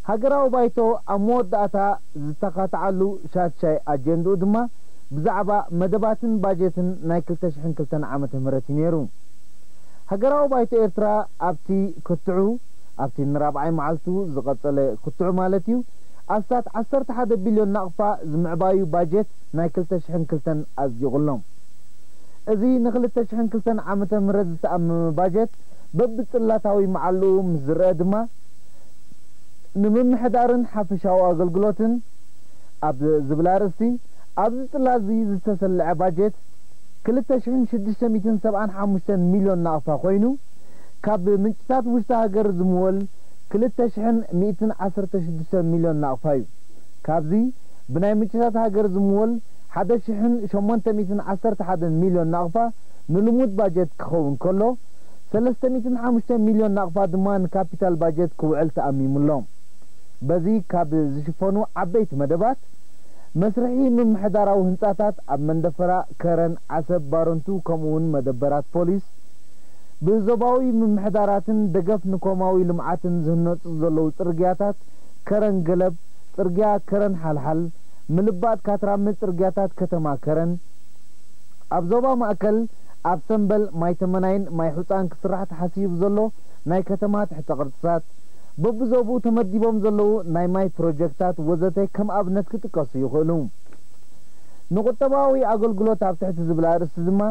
ሃገራዊ ባይቶ ኣብ መወዳእታ ዝተኻትዓሉ ሻድሻይ ኣጀንድኡ ድማ ብዛዕባ መደባትን ባጀትን ናይ ክልተ ሽሕን ክልተን ዓመተ ምህረት እዩ ነይሩ። ሃገራዊ ባይቶ ኤርትራ ኣብቲ ክትዑ፣ ኣብቲ ንራብዓይ መዓልቱ ዝቐጸለ ክትዑ ማለት እዩ፣ ኣስታት ዓሰርተ ሓደ ቢልዮን ናቕፋ ዝምዕባዩ ባጀት ናይ ክልተ ሽሕን ክልተን ኣጽዲቑ ኣሎ። እዚ ንክልተ ሽሕን ክልተን ዓመተ ምህረት ዝተኣመመ ባጀት በብጽላታዊ መዓልኡ ምስ ዝረአ ድማ፣ ንምምሕዳርን ሓፈሻዊ ኣገልግሎትን ኣብ ዝብል ኣርእስቲ፣ ኣብዚ ጽላት እዚ ዝተሰልዐ ባጀት ክልተ ሽሕን ሽዱሽተ ሚእትን ሰብዓን ሓሙሽተን ሚልዮን ናቕፋ ኮይኑ፣ ካብ ምንጭታት ውሽጢ ሃገር ዝምወል ክልተ ሽሕን ሚእትን ዓሰርተ ሽዱሽተ ሚልዮን ናቕፋ እዩ። ካብዚ ብናይ ምንጭታት ሃገር ዝምወል ሓደ ሽሕን ሸሞንተ ሚእትን ዓሰርተ ሓደን ሚልዮን ናቕፋ ንልሙድ ባጀት ክኸውን ከሎ፣ ሰለስተ ሚእትን ሓሙሽተ ሚልዮን ናቕፋ ድማ ንካፒታል ባጀት ክውዕል ተኣሚሙ ኣሎ። በዚ ካብ ዝሽፈኑ ዓበይቲ መደባት፣ መስርሒ ምምሕዳራዊ ህንጻታት ኣብ መንደፈራ፣ ከረን፣ ዓሰብ፣ ባረንቱ፣ ከምኡ እውን መደበራት ፖሊስ፣ ብዞባዊ ምምሕዳራትን ደገፍ ንኮማዊ ልምዓትን ዝህነጹ ዘለዉ ጽርግያታት፣ ከረን ገለብ፣ ጽርግያ ከረን ሓልሓል፣ ምልባጥ ካትራመ ጽርግያታት ከተማ ከረን፣ ኣብ ዞባ ማእከል፣ ኣብ ሰምበል፣ ማይ ተመናይን ማይ ሑጻን ክስራሕ ተሓሲቡ ዘሎ ናይ ከተማ ትሕተ ቅርጽታት፣ በብዞብኡ ተመዲቦም ዘለዉ ናይ ማይ ፕሮጀክታት ወዘተ ከም ኣብነት ክጥቀሱ ይኽእሉ። ንቁጠባዊ ኣገልግሎት ኣብ ትሕቲ ዝብል ኣርእስቲ ድማ፣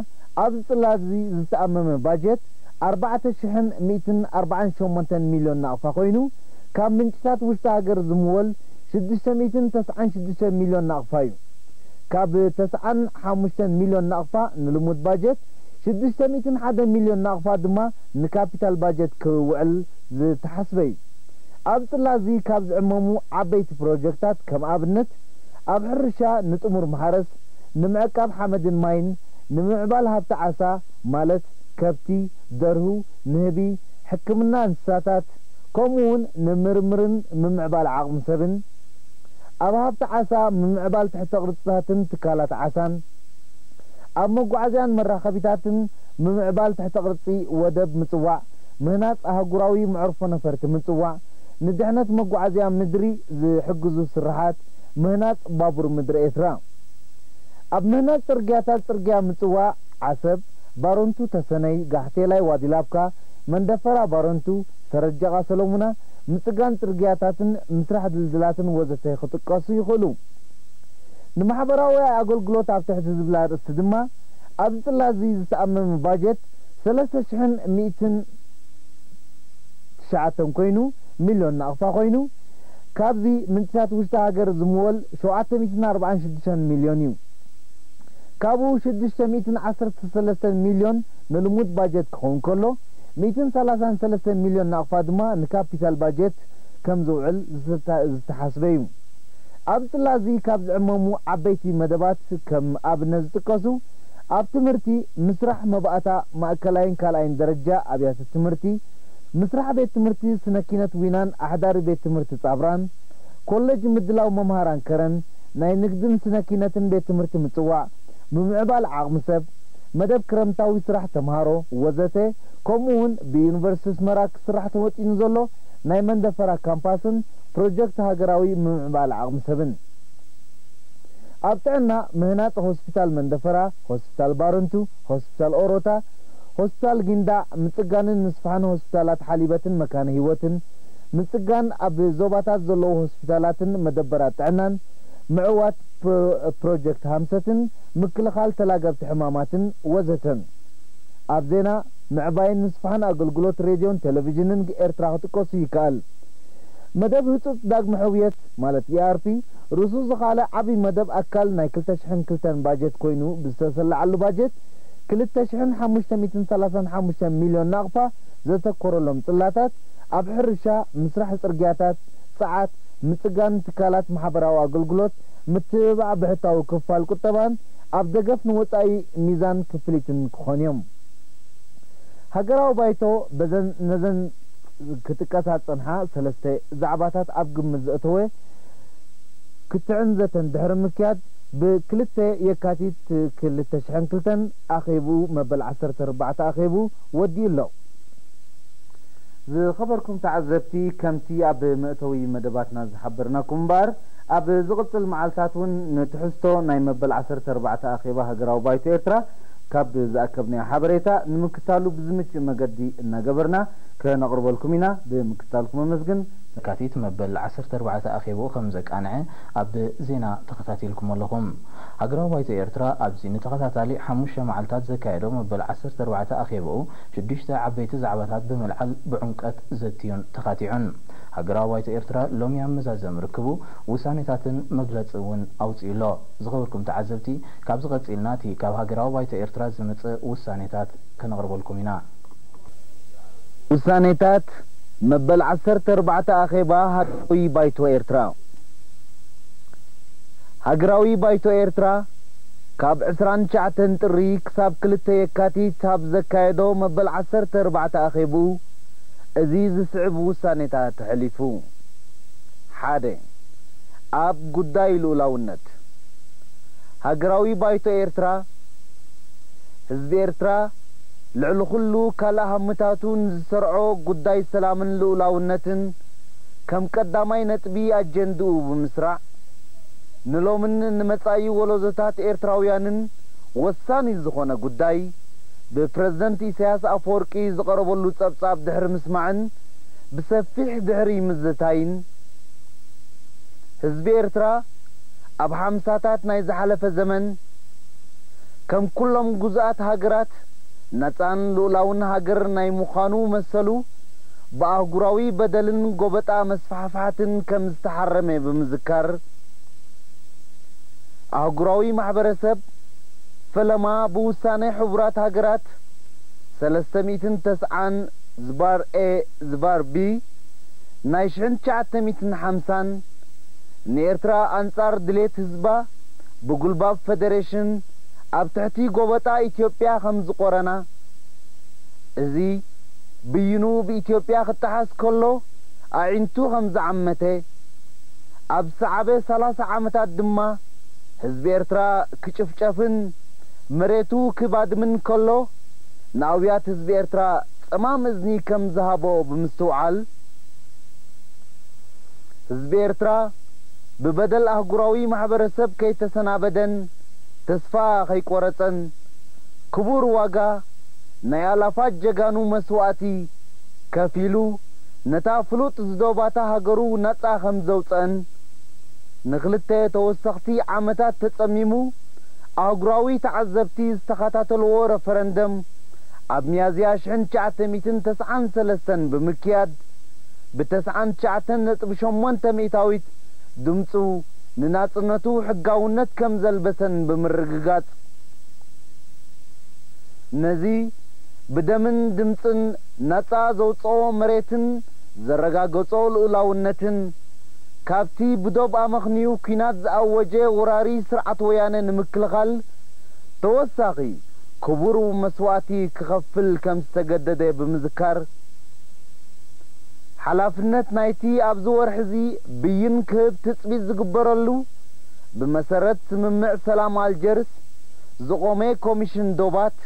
ኣብዚ ጽላት እዚ ዝተኣመመ ባጀት ኣርባዕተ ሽሕን ሚእትን ኣርባዓን ሸሞንተን ሚልዮን ናቕፋ ኮይኑ፣ ካብ ምንጭታት ውሽጢ ሃገር ዝምወል ሽዱሽተ ሚእትን ተስዓን ሽዱሽተ ሚልዮን ናቕፋ እዩ። ካብ ተስዓን ሓሙሽተን ሚልዮን ናቕፋ ንልሙድ ባጀት፣ ሽዱሽተ ሚእትን ሓደ ሚልዮን ናቕፋ ድማ ንካፒታል ባጀት ክውዕል ዝተሓስበ እዩ። ኣብ ጽላት እዚ ካብ ዝዕመሙ ዓበይቲ ፕሮጀክታት ከም ኣብነት፣ ኣብ ሕርሻ ንጥሙር ማሕረስ፣ ንምዕቃብ ሓመድን ማይን፣ ንምምዕባል ሃብቲ ዓሳ ማለት ከብቲ፣ ደርሁ፣ ንህቢ፣ ሕክምና እንስሳታት፣ ከምኡ እውን ንምርምርን ምምዕባል ዓቕሚ ሰብን፣ ኣብ ሃብቲ ዓሳ ምምዕባል ትሕተ ቅርጽታትን ትካላት ዓሳን፣ ኣብ መጓዓዝያን መራኸቢታትን ምምዕባል ትሕተ ቅርጺ ወደብ ምጽዋዕ፣ ምህናጽ ኣህጉራዊ መዕርፎ ነፈርቲ ምጽዋዕ፣ ንድሕነት መጓዓዝያ ምድሪ ዝሕግዙ ስርሓት፣ ምህናጽ ባቡር ምድሪ ኤርትራ። ኣብ ምህናጽ ጽርግያታት ጽርግያ ምጽዋዕ ዓሰብ፣ ባረንቱ ተሰነይ፣ ጋሕቴላይ ዋዲላብካ፣ መንደፈራ ባረንቱ፣ ሰረጀቓ ሰለሙና፣ ምጽጋን ጽርግያታትን ምስራሕ ድልድላትን ወዘተ ክጥቀሱ ይኽእሉ። ንማሕበራዊ ኣገልግሎት ኣብ ትሕቲ ዝብል ኣርእስቲ ድማ፣ ኣብዚ ጽላት እዚ ዝተኣመመ ባጀት ሰለስተ ሽሕን ሚእትን ትሽዓተን ኮይኑ፣ ሚልዮን ናቕፋ ኮይኑ፣ ካብዚ ምንጭታት ውሽጢ ሃገር ዝምወል ሸውዓተ ሚእትን ኣርባዓን ሽዱሽተን ሚልዮን እዩ። ካብኡ ሽዱሽተ ሚእትን ዓሰርተ ሰለስተን ሚልዮን ንልሙድ ባጀት ክኸውን ከሎ፣ ሚእትን ሰላሳን ሰለስተን ሚልዮን ናቕፋ ድማ ንካፒታል ባጀት ከም ዝውዕል ዝተሓስበ እዩ። ኣብ ጽላት እዚ ካብ ዝዕመሙ ዓበይቲ መደባት ከም ኣብነት ዝጥቀሱ፣ ኣብ ትምህርቲ፣ ምስራሕ መባእታ ማእከላይን ካልኣይን ደረጃ ኣብያተ ትምህርቲ፣ ምስራሕ ቤት ትምህርቲ ስነ ኪነት ዊናን ኣሕዳሪ ቤት ትምህርቲ ጻብራን፣ ኮለጅ ምድላው መምሃራን ከረን፣ ናይ ንግድን ስነ ኪነትን ቤት ትምህርቲ ምጽዋዕ፣ ምምዕባል ዓቕሚ ሰብ፣ መደብ ክረምታዊ ስራሕ ተምሃሮ ወዘተ፣ ከምኡ እውን ብዩኒቨርሲቲ ኣስመራ ክስራሕ ተወጢኑ ዘሎ ናይ መንደፈራ ካምፓስን ፕሮጀክት ሃገራዊ ምምዕባል ዓቕሚ ሰብን። ኣብ ጥዕና፣ ምህናጽ ሆስፒታል መንደፈራ፣ ሆስፒታል ባረንቱ፣ ሆስፒታል ኦሮታ፣ ሆስፒታል ጊንዳዕ፣ ምጽጋንን ምስፋሕን ሆስፒታላት ሓሊበትን መካነ ህይወትን፣ ምጽጋን ኣብ ዞባታት ዘለዉ ሆስፒታላትን መደበራት ጥዕናን፣ ምዕዋት ፕሮ-፣ ፕሮጀክት ሃምሰትን ምክልኻል ተላገብቲ ሕማማትን ወዘተን። ኣብ ዜና፣ ምዕባይን ምስፋሕን ኣገልግሎት ሬድዮን ቴሌቪዥንን ኤርትራ ክጥቀሱ ይከኣል። መደብ ህጹጽ ዳግመ ሕውየት፣ ማለት ኢኣርፒ፣ ርእሱ ዝኻለ ዓቢ መደብ ኣካል ናይ ክልተ ሽሕን ክልተን ባጀት ኮይኑ ብዝተሰለዓሉ ባጀት፣ ክልተ ሽሕን ሓሙሽተ ሚእትን ሰላሳን ሓሙሽተ ሚልዮን ናቕፋ ዘተኮረሎም ጽላታት፣ ኣብ ሕርሻ፣ ምስራሕ ጽርግያታት፣ ጸዓት፣ ምጽጋን ትካላት ማሕበራዊ ኣገልግሎት፣ ምትብባዕ ብሕታዊ ክፋል ቁጠባን ኣብ ደገፍ ንወጻኢ ሚዛን ክፍሊትን ክኾኑ እዮም። ሃገራዊ ባይቶ በዘን ነዘን ክጥቀሳ ዝጸንሓ ሰለስተ ዛዕባታት ኣብ ግምት ዘእተወ ክትዕን ዘተን ድሕሪ ምክያድ፣ ብክልተ የካቲት ክልተ ሽሕን ክልተን ኣኼብኡ መበል ዓሰርተ ኣርባዕተ ኣኼብኡ ወዲኡ ኣሎ። ዝኸበርኩም ተዓዘብቲ፣ ከምቲ ኣብ መእተዊ መደባትና ዝሓበርናኩም እምበኣር፣ ኣብ ዝቕጽል መዓልታት እውን ንትሕዝቶ ናይ መበል ዓሰርተ ኣርባዕተ ኣኼባ ሃገራዊ ባይቶ ኤርትራ ካብ ዝኣከብናዮ ሓበሬታ ንምክታሉ ብዝምችእ መገዲ እናገበርና ከነቕርበልኩም ኢና። ብምክታልኩም ኣመስግን። የካቲት መበል ዓሰርተ ኣርባዕተ ኣኼባኡ ከም ዘቃንዐ ኣብ ዜና ተኸታቲልኩም ኣለኹም። ሃገራዊ ባይቶ ኤርትራ ኣብዚ ንተኸታታሊ ሓሙሽተ መዓልታት ዘካየዶ መበል ዓሰርተ ኣርባዕተ ኣኼባኡ ሽዱሽተ ዓበይቲ ዛዕባታት ብምልዓል ብዕምቀት ዘትዩን ተኻቲዑን። ሃገራዊ ባይቶ ኤርትራ ሎሚ ኣብ መዛዘሚ ርክቡ ውሳኔታትን መግለጺ እውን ኣውጺኡ ኣሎ። ዝኸበርኩም ተዓዘብቲ፣ ካብዚ ቀጺልና እቲ ካብ ሃገራዊ ባይቶ ኤርትራ ዝመጽእ ውሳኔታት ከነቕርበልኩም ኢና። ውሳኔታት መበል ዓሰርተ ኣርባዕተ ኣኼባ ሃገራዊ ባይቶ ኤርትራ። ሃገራዊ ባይቶ ኤርትራ ካብ ዕስራን ትሽዓተን ጥሪ ክሳብ ክልተ የካቲት ኣብ ዘካየዶ መበል ዓሰርተ ኣርባዕተ ኣኼብኡ እዚ ዝስዕብ ውሳኔታት ኣሕሊፉ። ሓደ፣ ኣብ ጉዳይ ልኡላውነት። ሃገራዊ ባይቶ ኤርትራ፣ ህዝቢ ኤርትራ ልዕሊ ኩሉ ካልእ ሃምታቱ ንዝሰርዖ ጉዳይ ሰላምን ልኡላውነትን ከም ቀዳማይ ነጥቢ ኣጀንድኡ ብምስራዕ፣ ንሎምን ንመጻኢ ወለዶታት ኤርትራውያንን ወሳኒ ዝኾነ ጉዳይ ብፕረዚደንት ኢሳያስ ኣፈወርቂ ዝቐረበሉ ጸብጻብ ድሕሪ ምስማዕን ብሰፊሕ ድሕሪ ምዝታይን፣ ህዝቢ ኤርትራ ኣብ ሓምሳታት ናይ ዝሓለፈ ዘመን ከም ኩሎም ግዙኣት ሃገራት ናጻን ልኡላውን ሃገር ናይ ምዃኑ መሰሉ ብኣህጉራዊ በደልን ጎበጣ መስፋሕፋሕትን ከም ዝተሓረመ ብምዝካር፣ ኣህጉራዊ ማሕበረሰብ ፈለማ ብውሳኔ ሕቡራት ሃገራት ሰለስተ ሚእትን ተስዓን ዝባር ኤ ዝባር ቢ ናይ ሽሕን ትሽዓተ ሚእትን ሓምሳን ንኤርትራ ኣንጻር ድሌት ህዝባ ብጉልባብ ፈደሬሽን ኣብ ትሕቲ ጎበጣ ኢትዮጵያ ከም ዝቆረና፣ እዚ ብይኑ ብኢትዮጵያ ክጠሓስ ከሎ ኣዒንቱ ከም ዝዓመተ፣ ኣብ ዝሰዓበ ሰላሳ ዓመታት ድማ ህዝቢ ኤርትራ ክጭፍጨፍን መሬቱ ክባድምን ከሎ፣ ንኣውያት ህዝቢ ኤርትራ ጸማም እዝኒ ከም ዝሃቦ ብምስትውዓል፣ ህዝቢ ኤርትራ ብበደል ኣህጉራዊ ማሕበረሰብ ከይተሰናበደን ተስፋ ከይቆረጸን፣ ክቡር ዋጋ ናይ ኣላፋት ጀጋኑ መስዋእቲ ከፊሉ ነታ ፍሉጥ ዝዶባታ ሃገሩ ናጻ ከም ዘውጸአን፣ ንክልተ ተወሰኽቲ ዓመታት ተጸሚሙ ኣህጉራዊ ተዓዘብቲ ዝተኸታተልዎ ረፈረንደም ኣብ ሚያዝያ ሽሕን ትሽዓተ ሚእትን ተስዓን ሰለስተን ብምክያድ፣ ብተስዓን ትሽዓተን ነጥቢ ሸሞንተ ሚእታዊት ድምጹ ንናጽነቱ ሕጋውነት ከም ዘልበሰን ብምርግጋጽ፣ ነዚ ብደምን ድምጽን ናጻ ዘውጽኦ መሬትን ዘረጋገጾ ልኡላውነትን፣ ካብቲ ብዶብ ኣመኽንዩ ኲናት ዝኣወጀ ወራሪ ስርዓት ወያነ ንምክልኻል ተወሳኺ ክቡር መስዋእቲ ክኸፍል ከም ዝተገደደ ብምዝካር፣ ሓላፍነት ናይቲ ኣብዚ ወርሒ እዚ ብይን ክህብ ትጽቢት ዝግበረሉ፣ ብመሰረት ስምምዕ ሰላም ኣልጀርስ ዝቖመ ኮሚሽን ዶባት፣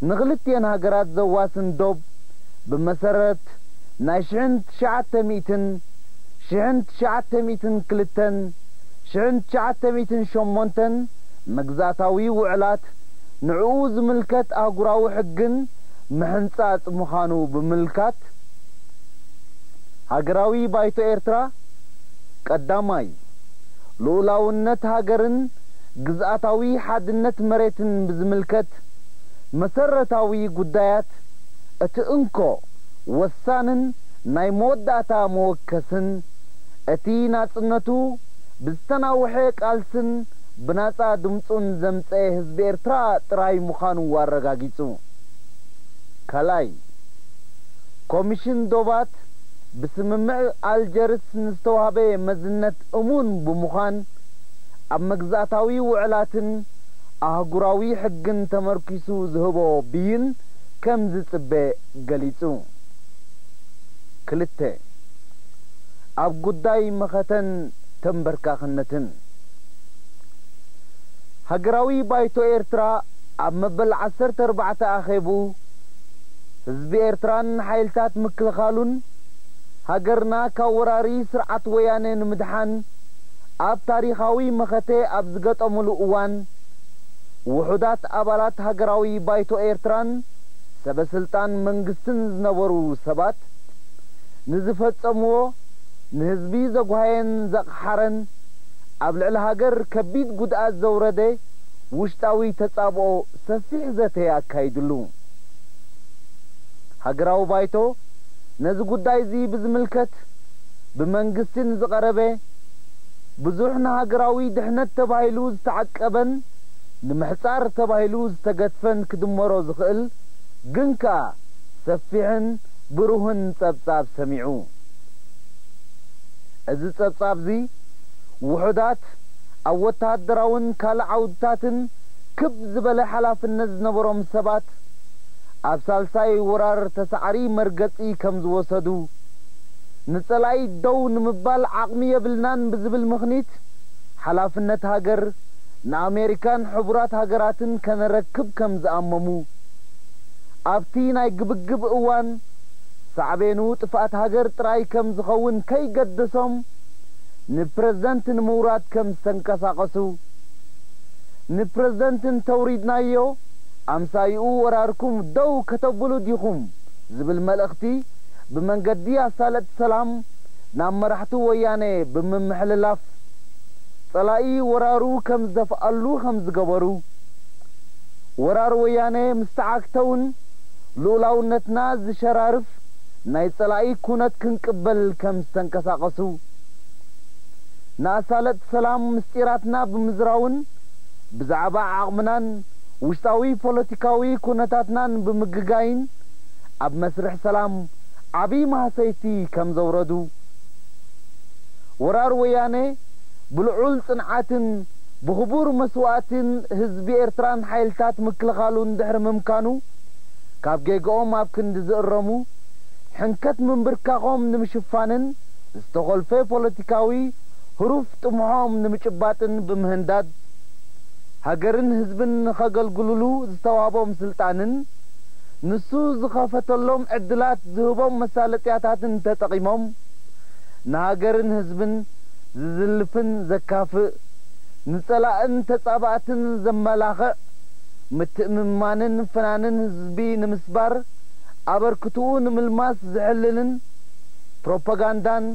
ንኽልቲኤን ሃገራት ዘዋስን ዶብ ብመሰረት ናይ ሽሕን ትሽዓተ ሚእትን፣ ሽሕን ትሽዓተ ሚእትን ክልተን፣ ሽሕን ትሽዓተ ሚእትን ሸሞንተን መግዛእታዊ ውዕላት ንዕኡ ዝምልከት ኣህጉራዊ ሕግን ምሕንጻጽ ምዃኑ ብምምልካት፣ ሃገራዊ ባይቶ ኤርትራ ቀዳማይ፣ ልኡላውነት ሃገርን ግዝኣታዊ ሓድነት መሬትን ብዝምልከት መሰረታዊ ጉዳያት፣ እቲ እንኮ ወሳንን ናይ መወዳእታ መወከስን፣ እቲ ናጽነቱ ብዝተናውሐ ቃልስን ብናጻ ድምጹን ዘምጸኤ ህዝቢ ኤርትራ ጥራይ ምዃኑ ኣረጋጊጹ። ካልኣይ፣ ኮሚሽን ዶባት ብስምምዕ ኣልጀርስ ንዝተዋህበ መዝነት እሙን ብምዃን፣ ኣብ መግዛእታዊ ውዕላትን ኣህጉራዊ ሕግን ተመርኪሱ ዝህቦ ብይን ከም ዝጽበ ገሊጹ። ክልተ፣ ኣብ ጉዳይ መኸተን ተንበርካኽነትን፣ ሃገራዊ ባይቶ ኤርትራ ኣብ መበል ዓሰርተ ኣርባዕተ ኣኼብኡ፣ ህዝቢ ኤርትራን ሓይልታት ምክልኻሉን፣ ሃገርና ካብ ወራሪ ስርዓት ወያነ ንምድሓን ኣብ ታሪኻዊ መኸተ ኣብ ዝገጠሙሉ እዋን፣ ውሑዳት ኣባላት ሃገራዊ ባይቶ ኤርትራን ሰበ ስልጣን መንግስትን ዝነበሩ ሰባት፣ ንዝፈጸምዎ፣ ንህዝቢ ዘጓሃየን ዘቕሓረን፣ ኣብ ልዕሊ ሃገር ከቢድ ጉድኣት ዘውረደ ውሽጣዊ ተጻብኦ ሰፊሕ ዘተ ኣካይድሉ። ሃገራዊ ባይቶ ነዚ ጉዳይ እዚ ብዝምልከት ብመንግስቲ ንዝቐረበ፣ ብዙሕ ንሃገራዊ ድሕነት ተባሂሉ ዝተዓቀበን ንምሕጻር ተባሂሉ ዝተገትፈን ክድመሮ ዝኽእል ግን ከኣ ሰፊሕን ብሩህን ጸብጻብ ሰሚዑ። እዚ ጸብጻብዚ፣ ውሑዳት ኣብ ወተሃደራውን ካልእ ዓውድታትን ክብ ዝበለ ሓላፍነት ዝነበሮም ሰባት፣ ኣብ ሳልሳይ ወራር ተሳዓሪ መርገጺ ከም ዝወሰዱ፣ ንጸላኢ ደው ንምባል ዓቕሚ የብልናን ብዝብል ምኽኒት፣ ሓላፍነት ሃገር ንኣሜሪካን ሕቡራት ሃገራትን ከነረክብ ከም ዝኣመሙ፣ ኣብቲ ናይ ግብግብ እዋን ሳዕቤኑ ጥፍኣት ሃገር ጥራይ ከም ዝኸውን ከይገደሶም፣ ንፕረዚደንት ንምውራድ ከም ዝተንቀሳቐሱ፣ ንፕረዚደንት እንተውሪድናዮ፣ ኣምሳይኡ ወራርኩም ደው ከተብሉ ዲኹም ዝብል መልእኽቲ ብመንገዲ ኣሳለጥቲ ሰላም ናብ መራሕቲ ወያነ ብምምሕልላፍ፣ ጸላኢ ወራሩ ከም ዝደፍኣሉ ከም ዝገበሩ፣ ወራር ወያነ ምስ ተዓግተ እውን ልኡላውነትና ዝሸራርፍ ናይ ጸላኢ ኩነት ክንቅበል ከም ዝተንቀሳቐሱ፣ ንኣሳለጥቲ ሰላም ምስጢራትና ብምዝራውን ብዛዕባ ዓቕምናን ውሽጣዊ ፖለቲካዊ ኩነታትናን ብምግጋይን ኣብ መስርሕ ሰላም ዓቢ ማህሰይቲ ከም ዘውረዱ፣ ወራር ወያነ ብልዑል ጽንዓትን ብኽቡር መስዋእትን ህዝቢ ኤርትራን ሓይልታት ምክልኻሉን ድሕሪ ምምካኑ፣ ካብ ጌግኦም ኣብ ክንዲ ዝእረሙ፣ ሕንከት ምንብርካኾም ንምሽፋንን ዝተኾልፈ ፖለቲካዊ ህሩፍ ጥምሖም ንምጭባጥን ብምህንዳድ፣ ሃገርን ህዝብን ንኸገልግሉሉ ዝተዋህቦም ስልጣንን ንሱ ዝኸፈተሎም ዕድላት ዝህቦም መሳለጥያታትን ተጠቒሞም፣ ንሃገርን ህዝብን ዝዝልፍን ዘካፍእ፣ ንጸላእን ተጻባእትን ዘመላኽዕ፣ ምትእምማንን ፍናንን ህዝቢ ንምስባር፣ ኣበርክትኡ ንምልማስ ዝሕልልን ፕሮፓጋንዳን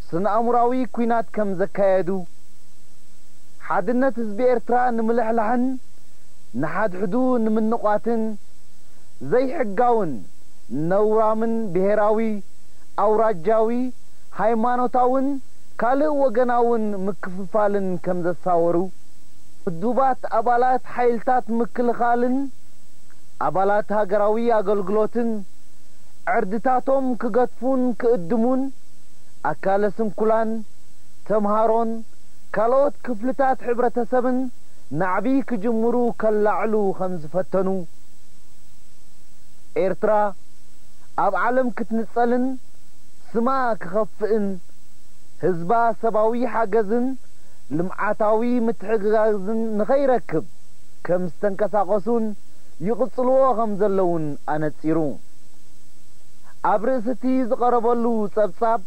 ስነ-ኣእምሮኣዊ ኲናት ከም ዘካየዱ፣ ሓድነት ህዝቢ ኤርትራ ንምልሕላሕን ንሓድሕዱ ንምንቋትን፣ ዘይሕጋውን ነውራምን ብሄራዊ፣ ኣውራጃዊ፣ ሃይማኖታውን ካልእ ወገናውን ምክፍፋልን ከም ዘሳወሩ፣ ውዱባት ኣባላት ሓይልታት ምክልኻልን ኣባላት ሃገራዊ ኣገልግሎትን ዕርድታቶም ክገድፉን ክእድሙን፣ ኣካለ ስንኩላን፣ ተምሃሮን ካልኦት ክፍልታት ሕብረተሰብን ናዕቢ ክጅምሩ ከላዕሉ ከም ዝፈተኑ፣ ኤርትራ ኣብ ዓለም ክትንጸልን ስማ ክኸፍእን፣ ህዝባ ሰብኣዊ ሓገዝን ልምዓታዊ ምትሕግጋዝን ንኸይረክብ ከም ዝተንቀሳቐሱን ይቕጽልዎ ከም ዘለውን ኣነጺሩ። ኣብ ርእሲ እቲ ዝቐረበሉ ጸብጻብ፣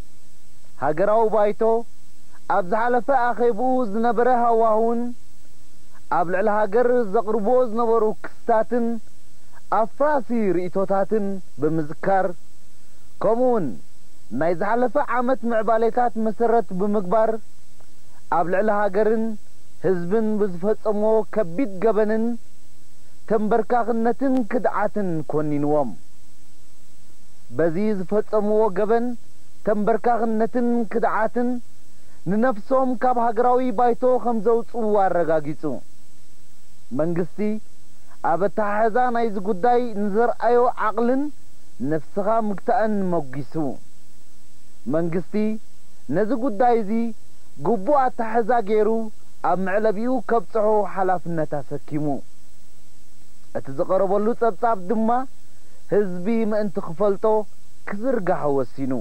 ሃገራዊ ባይቶ ኣብ ዝሓለፈ ኣኼብኡ ዝነበረ ሃዋህውን ኣብ ልዕሊ ሃገር ዘቕርብዎ ዝነበሩ ክስታትን ኣፍራሲ ርእይቶታትን ብምዝካር፣ ከምኡውን ናይ ዝሓለፈ ዓመት ምዕባሌታት መሰረት ብምግባር፣ ኣብ ልዕሊ ሃገርን ህዝብን ብዝፈጸምዎ ከቢድ ገበንን ተንበርካኽነትን ክድዓትን ኮኒንዎም። በዚ ዝፈጸምዎ ገበን ተንበርካኽነትን ክድዓትን ንነፍሶም ካብ ሃገራዊ ባይቶ ከም ዘውጽኡ ኣረጋጊጹ። መንግስቲ ኣብ ኣተሓሕዛ ናይዚ ጉዳይ ንዘርኣዮ ዓቕልን ነፍስኻ ምግታእን መጒሱ። መንግስቲ ነዚ ጉዳይ እዚ ግቡእ ኣተሓሕዛ ገይሩ ኣብ መዕለቢኡ ከብጽሖ ሓላፍነት ኣሰኪሙ። እቲ ዝቐረበሉ ጸብጻብ ድማ ህዝቢ ምእንቲ ክፈልጦ ክዝርጋሕ ወሲኑ።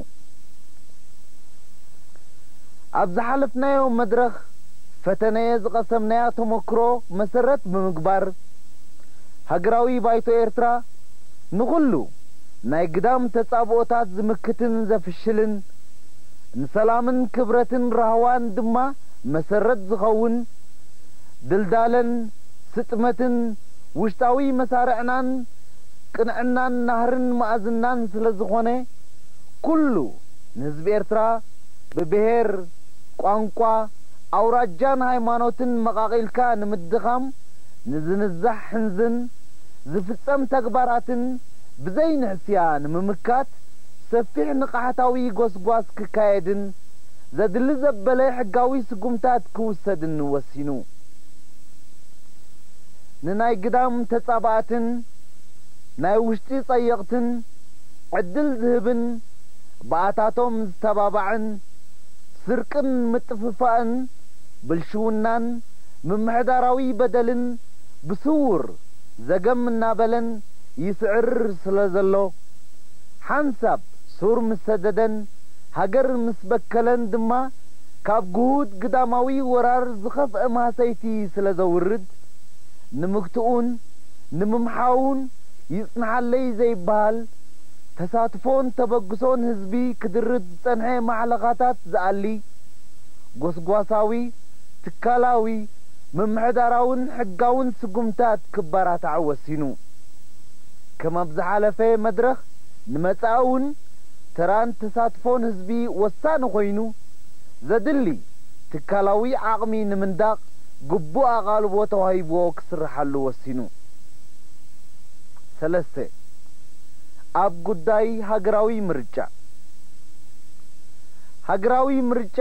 ኣብ ዝሓለፍናዮ መድረኽ ፈተነየ ዝቐሰምናያ ተመክሮ መሰረት ብምግባር፣ ሃገራዊ ባይቶ ኤርትራ ንኹሉ ናይ ግዳም ተጻብኦታት ዝምክትን ዘፍሽልን፣ ንሰላምን ክብረትን ራህዋን ድማ መሰረት ዝኸውን፣ ድልዳለን ስጥመትን ውሽጣዊ መሳርዕናን ቅንዕናን ናህርን መኣዝናን ስለ ዝኾነ፣ ኩሉ ንህዝቢ ኤርትራ ብብሄር፣ ቋንቋ፣ ኣውራጃን ሃይማኖትን መቓቒልካ ንምድኻም ንዝንዛሕ ሕንዝን ዝፍጸም ተግባራትን ብዘይንሕስያ ንምምካት ሰፊሕ ንቕሓታዊ ጎስጓስ ክካየድን ዘድሊ ዘበለ ሕጋዊ ስጉምታት ክውሰድን ወሲኑ። ንናይ ግዳም ተጻባእትን ናይ ውሽጢ ጸየቕትን ዕድል ዝህብን ብኣታቶም ዝተባባዕን ስርቅን ምጥፍፋእን ብልሽውናን ምምሕዳራዊ በደልን ብስውር ዘገም እናበለን ይስዕር ስለ ዘሎ፣ ሓንሳብ ሱር ምስ ሰደደን ሃገር ምስ በከለን ድማ ካብ ግሁድ ግዳማዊ ወራር ዝኸፍአ ማህሰይቲ ስለ ዘውርድ፣ ንምግትኡን ንምምሓውን ይጽንሓለይ ዘይበሃል ተሳትፎን ተበግሶን ህዝቢ ክድርት ዝጸንሐ ማሕለኻታት ዝኣሊ፣ ጎስጓሳዊ፣ ትካላዊ፣ ምምሕዳራውን ሕጋውን ስጉምታት ክበራታዕ ወሲኑ። ከም ኣብ ዝሓለፈ መድረኽ ንመጻኢ እውን ተራን ተሳትፎን ህዝቢ ወሳኒ ኮይኑ፣ ዘድሊ ትካላዊ ዓቕሚ ንምንዳቕ ግቡእ ኣቓልቦ ተዋሂብዎ ክስርሓሉ ወሲኑ። ሰለስተ፣ ኣብ ጉዳይ ሃገራዊ ምርጫ። ሃገራዊ ምርጫ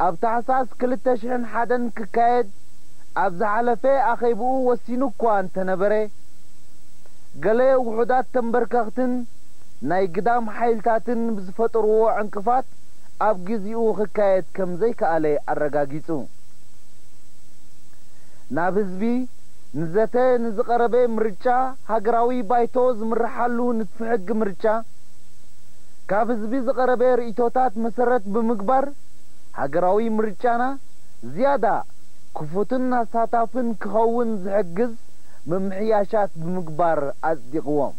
ኣብ ታሕሳስ ክልተ ሽሕን ሓደን ክካየድ ኣብ ዝሓለፈ ኣኼብኡ ወሲኑ እኳ እንተነበረ፣ ገለ ውሑዳት ተንበርከኽትን ናይ ግዳም ሓይልታትን ብዝፈጠርዎ ዕንቅፋት ኣብ ግዚኡ ክካየድ ከም ዘይከኣለ ኣረጋጊጹ። ናብ ህዝቢ ንዘተ ንዝቐረበ ምርጫ ሃገራዊ ባይቶ ዝምርሓሉ ንድፊ ሕጊ ምርጫ፣ ካብ ህዝቢ ዝቐረበ ርእይቶታት መሰረት ብምግባር፣ ሃገራዊ ምርጫና ዝያዳ ክፉትን ኣሳታፍን ክኸውን ዝሕግዝ ምምሕያሻት ብምግባር ኣጽዲቕዎም።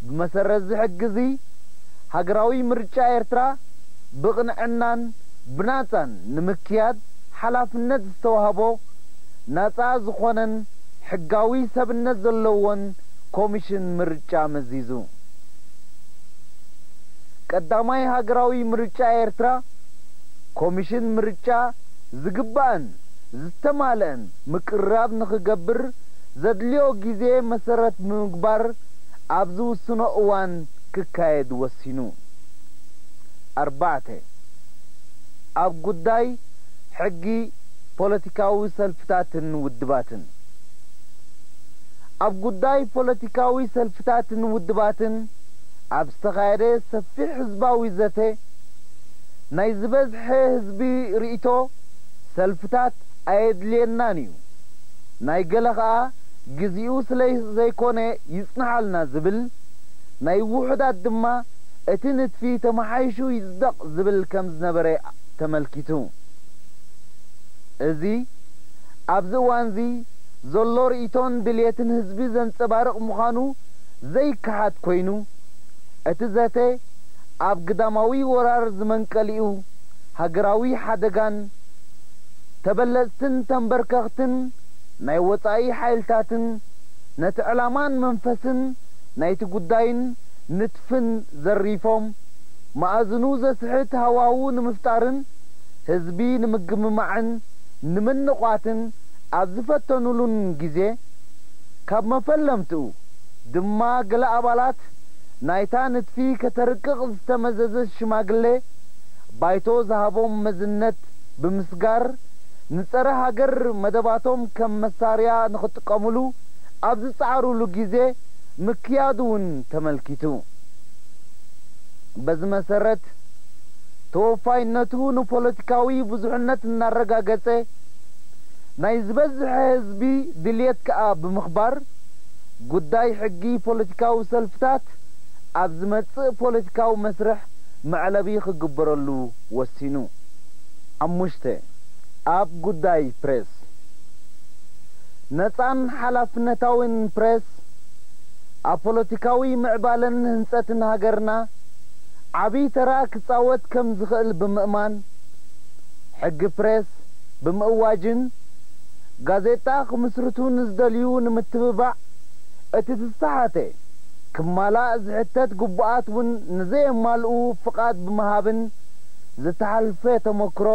ብመሰረት እዚ ሕጊ እዚ፣ ሃገራዊ ምርጫ ኤርትራ ብቕንዕናን ብናጻን ንምክያድ ሓላፍነት ዝተዋህቦ ናጻ ዝኾነን ሕጋዊ ሰብነት ዘለዎን ኮሚሽን ምርጫ መዚዙ። ቀዳማይ ሃገራዊ ምርጫ ኤርትራ ኮሚሽን ምርጫ ዝግባእን ዝተማልአን ምቅርራብ ንኽገብር ዘድልዮ ግዜ መሰረት ብምግባር ኣብ ዝውስኖ እዋን ክካየድ ወሲኑ። ኣርባዕተ፣ ኣብ ጉዳይ ሕጊ ፖለቲካዊ ሰልፍታትን ውድባትን። ኣብ ጉዳይ ፖለቲካዊ ሰልፍታትን ውድባትን ኣብ ዝተኻየደ ሰፊሕ ህዝባዊ ዘተ፣ ናይ ዝበዝሐ ህዝቢ ርእይቶ ሰልፍታት ኣየድልየናን እዩ፣ ናይ ገለ ኸኣ ግዜኡ ስለ ዘይኮነ ይጽንሓልና ዝብል፣ ናይ ውሑዳት ድማ እቲ ንድፊ ተመሓይሹ ይጽደቕ ዝብል ከም ዝነበረ ተመልኪቱ። እዚ ኣብዚ እዋንዚ ዘሎ ርእይቶን ድልየትን ህዝቢ ዘንጸባርቕ ምዃኑ ዘይከሓድ ኮይኑ፣ እቲ ዘተ ኣብ ግዳማዊ ወራር ዝመንቀሊኡ ሃገራዊ ሓደጋን ተበለጽትን ተንበርከኽትን ናይ ወጻኢ ሓይልታትን ነቲ ዕላማን መንፈስን ናይቲ ጉዳይን ንድፍን ዘሪፎም፣ መኣዝኑ ዘስሕት ሃዋሁ ንምፍጣርን ህዝቢ ንምግምማዕን ንምንቋትን ኣብ ዝፈተኑሉን ግዜ፣ ካብ መፈለምትኡ ድማ ገለ ኣባላት ናይታ ንድፊ ከተርቅቕ ዝተመዘዘት ሽማግሌ ባይቶ ዝሃቦም መዝነት ብምስጋር፣ ንጸረ ሃገር መደባቶም ከም መሳርያ ንኽጥቀሙሉ ኣብ ዝጸዓሩሉ ግዜ ምክያዱ እውን ተመልኪቱ። በዚ መሰረት፣ ተወፋይነቱ ንፖለቲካዊ ብዙሕነት እናረጋገጸ፣ ናይ ዝበዝሐ ህዝቢ ድልየት ከኣ ብምኽባር፣ ጉዳይ ሕጊ ፖለቲካዊ ሰልፍታት ኣብ ዝመጽእ ፖለቲካዊ መስርሕ መዕለቢ ክግበረሉ ወሲኑ። ሓሙሽተ፣ ኣብ ጉዳይ ፕሬስ። ነጻን ሓላፍነታዊን ፕሬስ ኣብ ፖለቲካዊ ምዕባለን ህንጸትን ሃገርና ዓቢ ተራ ክጻወት ከም ዝኽእል ብምእማን፣ ሕጊ ፕሬስ ብምእዋጅን፣ ጋዜጣ ክምስርቱ ንዝደልዩ ንምትብባዕ እቲ ዝተሓተ ክማላእ ዝሕተት ግቡኣት እውን ንዘየማልኡ ፍቓድ ብምሃብን ዝተሓልፈ ተመክሮ፣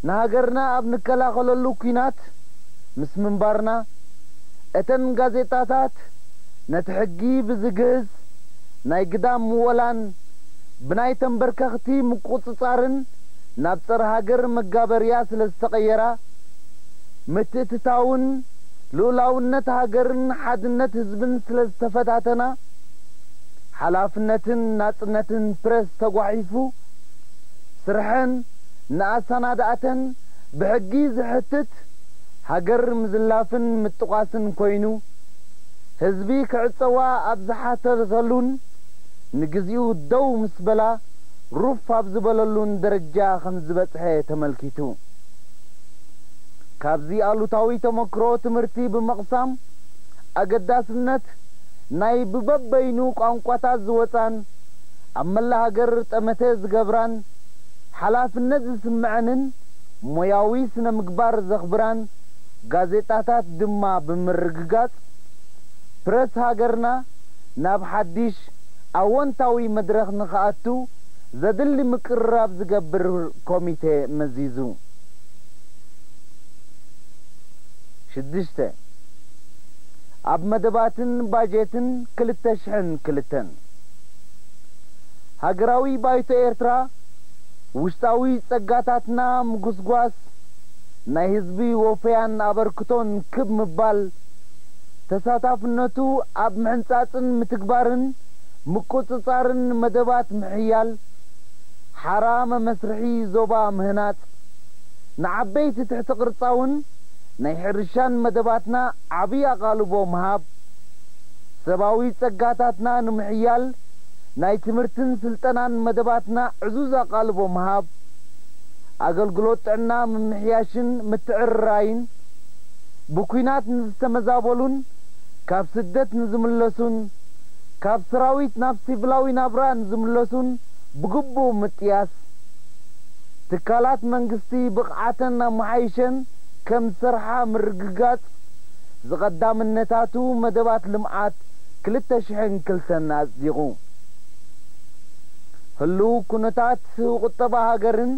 ንሃገርና ኣብ ንከላኸለሉ ኲናት ምስ ምንባርና፣ እተን ጋዜጣታት ነቲ ሕጊ ብዝግህስ ናይ ግዳም ምወላን ብናይ ተንበርከኽቲ ምቁጽጻርን ናብ ጸረ ሃገር መጋበርያ ስለ ዝተቐየራ፣ ምትእትታውን ልኡላውነት ሃገርን ሓድነት ህዝብን ስለ ዝተፈታተና፣ ሓላፍነትን ናጽነትን ፕረስ ተጓሒፉ፣ ስርሐን ንኣሰናዳእተን ብሕጊ ዘሕትት፣ ሃገር ምዝላፍን ምጥቋስን ኮይኑ፣ ህዝቢ ክዕጸዋ ኣብ ዝሓተተሉን ንግዚኡ ደው ምስ በላ ሩፍ ኣብ ዝበለሉን ደረጃ ከም ዝበጽሐ ተመልኪቱ። ካብዚ ኣሉታዊ ተመክሮ ትምህርቲ ብምቕሳም፣ ኣገዳስነት ናይ ብበበይኑ ቋንቋታት ዝወጻን ኣብ መላእ ሃገር ጠመተ ዝገብራን ሓላፍነት ዝስምዐንን ሞያዊ ስነ-ምግባር ዘኽብራን ጋዜጣታት ድማ ብምርግጋጽ፣ ፕረስ ሃገርና ናብ ሓድሽ ኣወንታዊ መድረኽ ንኽኣቱ ዘድሊ ምቅርራብ ዝገብር ኮሚቴ መዚዙ። ሽዱሽተ፣ ኣብ መደባትን ባጀትን ክልተ ሽሕን ክልተን፣ ሃገራዊ ባይቶ ኤርትራ ውሽጣዊ ጸጋታትና ምጉስጓስ፣ ናይ ህዝቢ ወፈያን ኣበርክቶን ክብ ምባል፣ ተሳታፍነቱ ኣብ ምሕንጻጽን ምትግባርን ምቁጽጻርን መደባት ምሕያል፣ ሓራ መመስርሒ ዞባ ምህናጽ፣ ንዓበይቲ ትሕቲ ቅርጻውን ናይ ሕርሻን መደባትና ዓቢ ኣቓልቦ ምሃብ፣ ሰብኣዊ ጸጋታትና ንምሕያል ናይ ትምህርትን ስልጠናን መደባትና ዕዙዝ ኣቓልቦ ምሃብ፣ ኣገልግሎት ጥዕና ምምሕያሽን ምትዕርራይን፣ ብኲናት ንዝተመዛበሉን ካብ ስደት ንዝምለሱን ካብ ሰራዊት ናብ ሲቪላዊ ናብራ ንዝምለሱን ብግቡእ ምጥያስ፣ ትካላት መንግስቲ ብቕዓተን ኣመሓይሸን ከም ዝሰርሓ ምርግጋጽ፣ ዝቐዳምነታቱ መደባት ልምዓት ክልተ ሽሕን ክልተን ኣጽዲቑ። ህሉው ኩነታት ቁጠባ ሃገርን